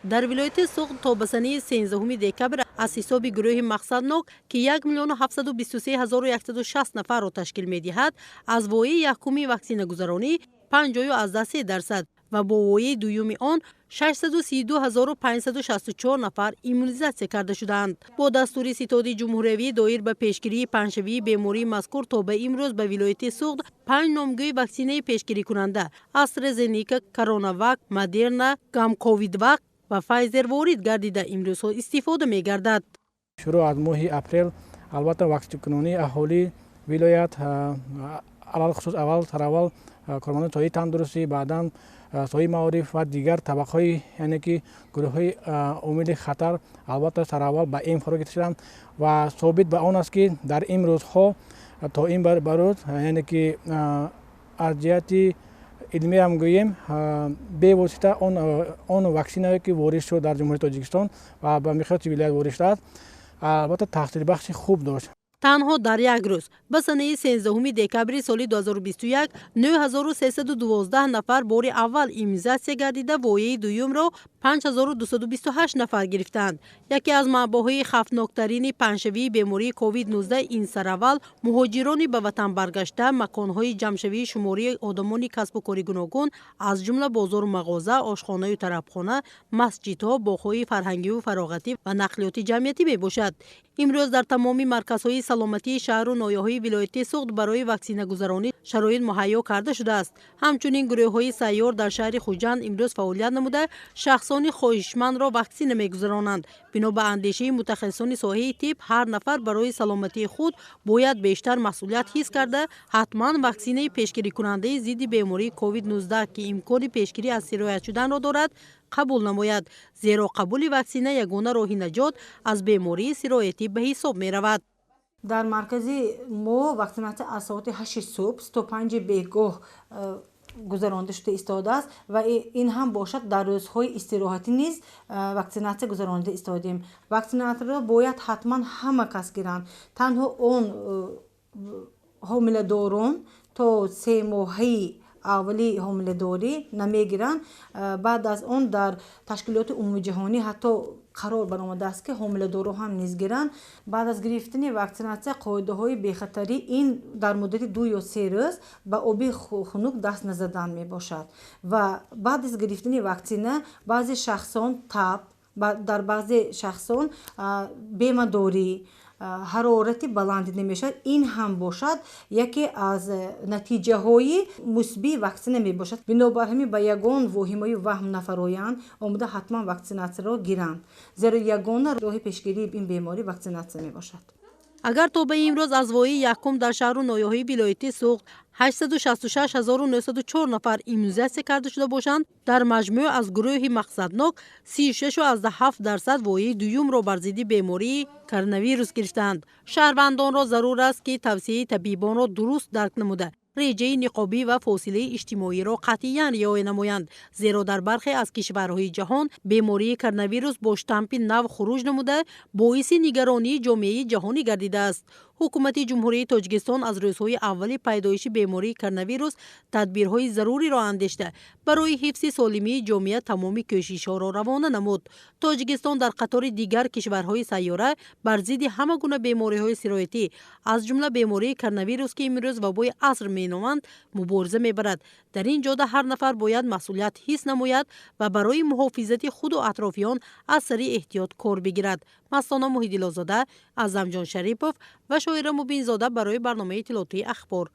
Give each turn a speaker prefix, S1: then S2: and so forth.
S1: Дар вилояти Суғд то ба санаи 13 декабр аз ҳисоби гурӯҳи мақсаднок, ки 1 миллиону 723 ҳазору 160 нафарро ташкил медиҳад, аз вояи якуми ваксинагузаронӣ 50,3% ва бо вояи дуюми он 632 ҳазору 564 нафар иммунизатсия карда шудаанд. Бо дастури Ситоди ҷумҳуриявӣ доир ба пешгирии паҳншавии бемории мазкур то ба имрӯз ба вилояти Суғд панҷ номгӯи ваксинаи пешгирикунанда «АстраЗенека», «Коронавак», «Модерна», «Гамковидвак» ва «Файзер» ворид гардида, имрӯзҳо истифода мегардад.
S2: Шурӯъ аз моҳи апрел, албатта, ваксинкунонии аҳолии вилоят, алалхусус аввал сараввал кормандони соҳаи тандурустӣ, баъдан соҳаи маориф ва дигар табақаҳои, яъне ки гурӯҳҳои омили хатар, албатта, сараввал ба ин фаро гирифта шуданд. Ва собит ба он аст, ки дар ин рӯзҳо то ин ба рӯз, яъне ки аз ҷиҳати илмиам гӯем, бевосита он ваксинае, ки ворид шуд дар Ҷумҳурии Тоҷикистон ва ба миқёси вилоят ворид шудааст, албатта, таъсирбахши хуб дошт.
S1: Танҳо дар як рӯз, ба санаи 13 декабри соли 2021, 9312 нафар бори аввал иммунизатсия гардида, вояи дуюмро 5228 нафар гирифтаанд. Яке аз манбаъҳои хавфноктарини паҳншавии бемории COVID-19 ин сараввал муҳоҷирони ба ватан баргашта, маконҳои ҷамъшавии шумории одамони касбу кори гуногун, аз ҷумла бозору мағоза, ошхонаю тарабхона, масҷидҳо, боғҳои фарҳангию фароғатӣ ва нақлиёти ҷамъиятӣ мебошад. Имрӯз дар тамоми марказҳои саломатии шаҳру ноҳияҳои вилояти Суғд барои ваксинагузаронӣ шароит муҳайё карда шудааст. Ҳамчунин гурӯҳҳои сайёр дар шаҳри Хуҷанд имрӯз фаъолият намуда, шахсони хоҳишмандро ваксина мегузаронанд. Бино ба андешаи мутахассисони соҳаи тиб, ҳар нафар барои саломатии худ бояд бештар масъулият ҳис карда, ҳатман ваксинаи пешгирикунандаи зидди бемории COVID-19, ки имкони пешгирӣ аз сироят шуданро дорад, қабул намояд, зеро қабули ваксина ягона роҳи наҷот аз бемории сироятӣ ба ҳисоб меравад.
S3: Дар маркази мо ваксинатсия аз соати 8 субҳ то 5 бегоҳ гузаронда шуда истодааст ва ин ҳам бошад, дар рӯзҳои истироҳатӣ низ ваксинатсия гузаронида истодем. Ваксинатсияро бояд ҳатман ҳама кас гиранд. Танҳо он ҳомиладорон то 3 моҳаи аввали ҳомиладорӣ намегиранд. Баъд аз он дар ташкилоти умумиҷаҳонӣ ҳатто қарор баромадааст, ки ҳомиладорро ҳам низ гиранд. Баъд аз гирифтани ваксинатсия қоидаҳои бехатарӣ ин дар муддати 2 ё 3 рӯз ба оби хунук даст назадан мебошад. Ва баъд аз гирифтани ваксина баъзе шахсон таб, дар баъзе шахсон бемадорӣ, ҳарорати баланд дида мешавад. Ин ҳам бошад, яке аз натиҷаҳои мусбии ваксина мебошад. Бинобар ҳамин ба ягон воҳимаю ваҳм нафароянд, омода ҳатман ваксинатсияро гиранд, зеро ягона роҳи пешгирии ин беморӣ ваксинатсия мебошад.
S1: Агар то ба имрӯз аз вояи якум дар шаҳру ноҳияҳои вилояти Суғд 866 904 нафар иммунизатсия карда шуда бошанд, дар маҷмӯъ аз гурӯҳи мақсаднок 36,7% вояи дуюмро бар зидди бемории коронавирус гирифтаанд. Шаҳрвандонро зарур аст, ки тавсияи табибонро дуруст дарк намуда, реҷаи ниқобӣ ва фосилаи иҷтимоиро қатъиян риоя намоянд, зеро дар бархе аз кишварҳои ҷаҳон бемории коронавирус бо штампи нав хуруҷ намуда, боиси нигаронии ҷомеаи ҷаҳонӣ гардидааст. Ҳукумати Ҷумҳурии Тоҷикистон аз рӯзҳои аввали пайдоиши бемории коронавирус тадбирҳои заруриро андешта, барои ҳифзи солимии ҷомеа тамоми кӯшишҳоро равона намуд. Тоҷикистон дар қатори дигар кишварҳои сайёра бар зидди ҳама гуна бемориҳои сироятӣ, аз ҷумла бемории коронавирус, ки имрӯз вабои аср меноманд, мубориза мебарад. Дар ин ҷода ҳар нафар бояд масъулият ҳис намояд ва барои муҳофизати худу атрофиён аз сари эҳтиёт кор бигирад. Мастона Муҳиддилозода, Аъзамҷон Шарипов ва Шоира Мубинзода барои барномаи иттилоотии «Ахбор».